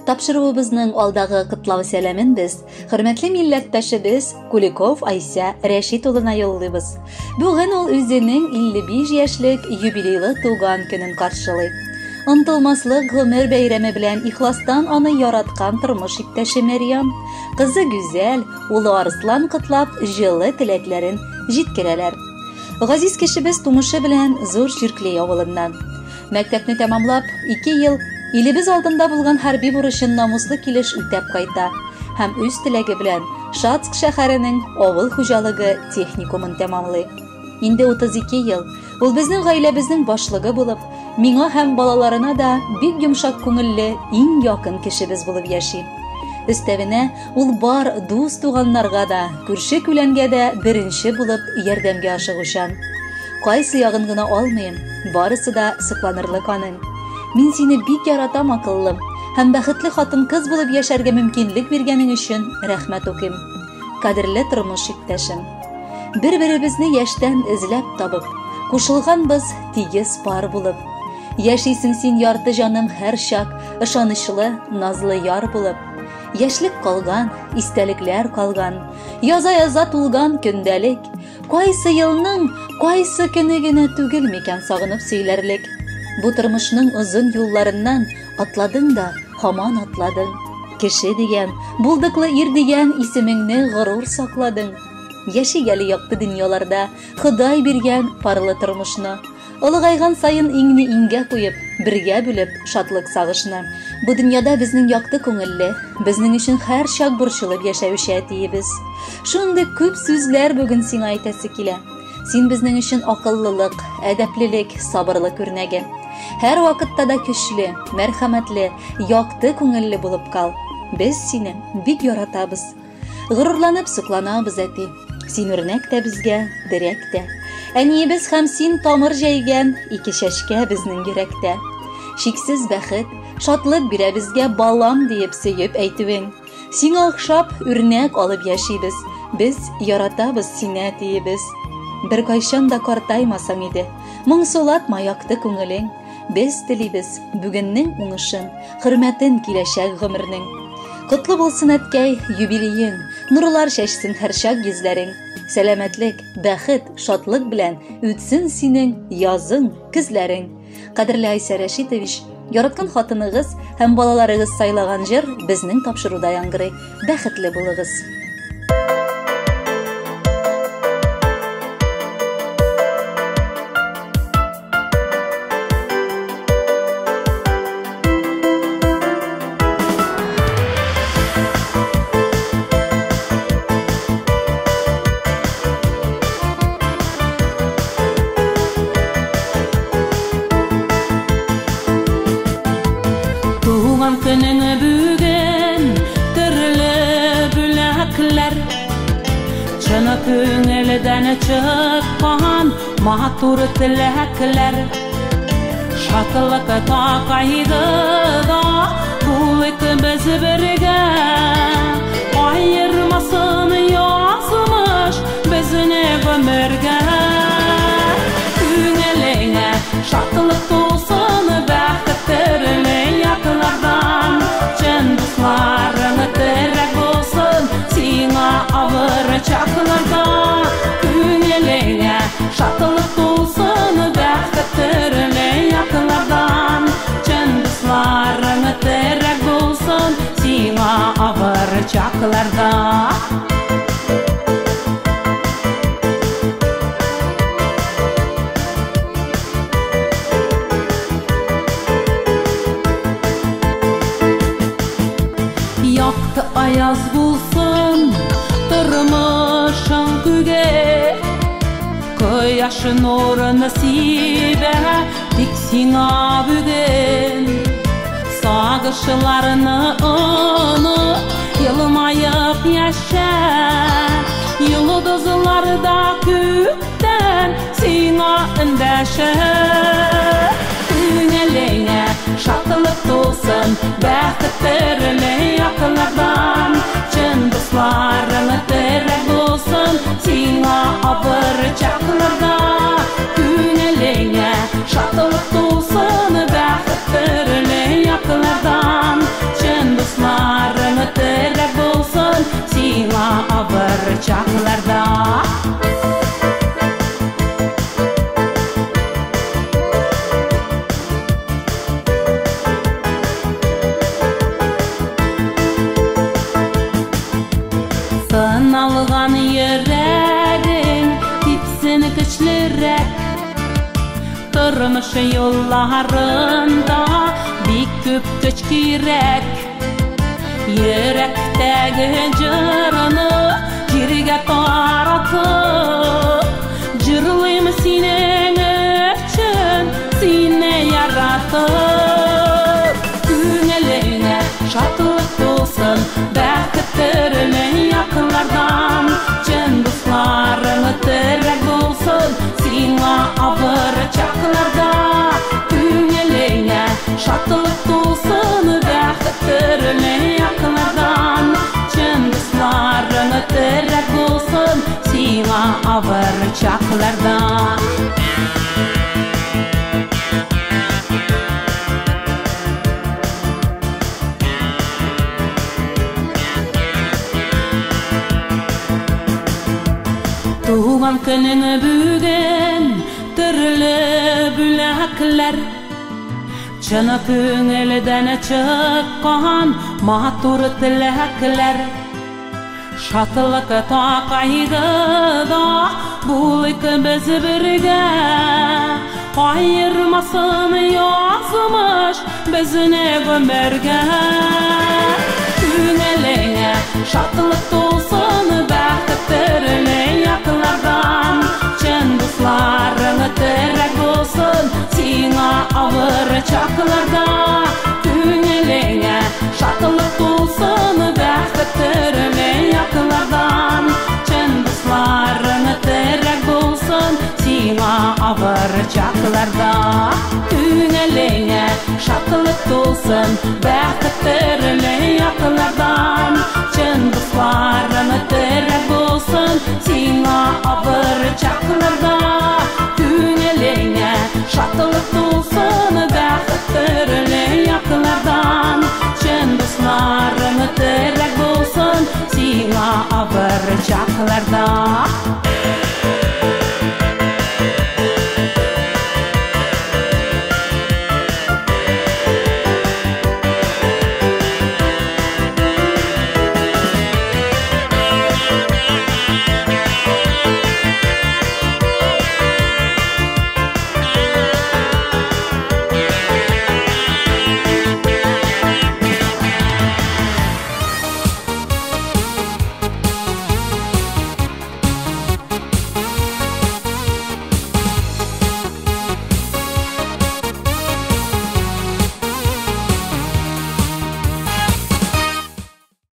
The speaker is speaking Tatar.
Тапшыруыбызның алдагы котлау сәламен без хөрмәтле милләттәшебез Куликов Айся Рәшит улына юллыйбыз. Бүген ул үзенең 55 яшьлек юбилейлы туган көнен каршылый. Онтылмаслык гомер бәйрәме белән ихластан аны яраткан тормыш иптәше Мәрьям, кызы Гүзәл, улы Арслан котлап, җылы теләкләрен җиткерәләр. Газиз кешебез тумышы белән Зур Чирклей авылыннан. Мәктәпне тәмамлап, 2 ел илебез алдында булган хәрби бурычын намуслы килеш үтәп кайта һәм үз теләге белән Шацк шәһәренең авыл хуҗалыгы техникумын тәмамлый. Инде 32 ел ул безнең гаиләбезнең башлыгы булып, миңа һәм балаларына да бик йомшак күңелле иң якын кешебез булып яши. Өстәвенә, ул бар дус-туганнарга да, күрше-күләнгә дә беренче булып ярдәмгә ашыгучан. Кайсы ягын гына алмыйм, барысы да сокланырлык аның. Мин сине бик яратам, акыллым, һәм бәхетле хатын-кыз булып яшәргә мөмкинлек биргәнең өчен рәхмәт укыйм. Кадерле тормыш иптәшем. Бер-беребезне яшьтән эзләп табып, кушылганбыз тигез пар булып. Яшисең син ярты җаным һәрчак, ышанычлы, назлы яр булып. Яшьлек калган, истәлекләр калган, яза-яза тулган көндәлек. Кайсы елның, кайсы көне генә түгел микән сагынып сөйләрлек. Бу тормышның озын юлларыннан атладың да, һаман атладың. Кеше дигән, булдыклы ир дигән исемеңне горур сакладың. Яшик әле якты дөньяларда, Ходай биргән парлы тормышны. Олыгайган саен иңне иңгә куеп, бергә бүлеп шатлык сагышны. Бу дөньяда безнең якты күңелле, безнең өчен һәрчак борчылып яшәүче әтиебез. Шундый күп сүзләр бүген сиңа әйтәсе килә. Син безнең өчен акыллылык, әдәплелек, сабырлык үрнәге. Һәр вакытта да көчле, мәрхәмәтле, якты күңелле булып кал. Без сине бик яратабыз. Горурланып сокланабыз, әти. Син үрнәк тә безгә, терәк тә. Әниебез һәм син тамыр җәйгән ике чәчкә безнең йөрәктә. Чиксез бәхет, шатлык бирә безгә балам диеп сөеп әйтүең. Сиңа охшап, үрнәк алып яшибез. Без яратабыз сине, әтиебез. Беркайчан да картаймасаң иде. Моңсулатма якты күңелең. Без телибез бүгеннең уңышын, хөрмәтен киләчәк гомернең. Котлы булсын, әткәй, юбилеең, нурлар чәчсен һәрчак йөзләрең. Сәламәтлек, бәхет, шатлык белән үтсен синең язың, көзләрең. Кадерле Айса Рәшитович, яраткан хатыныгыз һәм балаларыгыз сайлаган җыр безнең тапшыруда яңгырый. Бәхетле булыгыз! Туган көнең бүген төрле бүләкләр Чын күңелдән чыккан матур теләкләр Шатлык кайгыда булыйк без бергә Аермасын язмыш безне гомергә Күңелеңә шатлык тулсын бәхет төрле яклардан Чын дусларың терәк булсын сиңа авыр чакларда Күңелеңә шатлык тулсын бәхет төрле яклардан Чын дусларың терәк булсын сиңа авыр чакларда Якты аяз булсын тормышың күге Кояш нурын сибә тик сиңа бүген Сагышларны оныт, елмаеп яшә Йолдызлар да күктән сиңа эндәшә Күңелеңә шатлык тулсын, бәхет төрле яклардан Чын дусларың терәк булсын сиңа авыр чакларда Күңелеңә шатлык тулсын, бәхет төрле яклардан Чын Тормыш юлларында бик күп көч кирәк. Йөрәктәге җырны җиргә таратып, җырлыйм синең өчен, сине яратып. Күңелеңә шатлык тулсын, бәхет төрле яклардан, чын дусларың терәк булсын сиңа авыр чакларда. Күңелеңә шатлык тулсын, бәхет төрле яклардан, чын дусларың терәк булсын сиңа авыр чакларда. Туган көнең бүген төрле бүләкләр, чын күңелдән чыккан матур теләкләр. Шатлык та кайгыда булыйк без бергә, аермасын язмыш безне гомергә. Күңелеңә шатлык тулсын, бәхет төрле яклардан, чын дусларың терәк булсын сиңа авыр чакларда. Күңелеңә шатлык тулсын, бәхет төрле яклардан, чын дусларың терәк булсын сиңа авыр чакларда. Күңелеңә шатлык тулсын, бәхет төрле яклардан, чын дусларың терәк булсын сиңа авыр чакларда. Күңелеңә шатлык тулсын, бәхет төрле яклардан, чын дусларың терәк булсын сиңа авыр чакларда.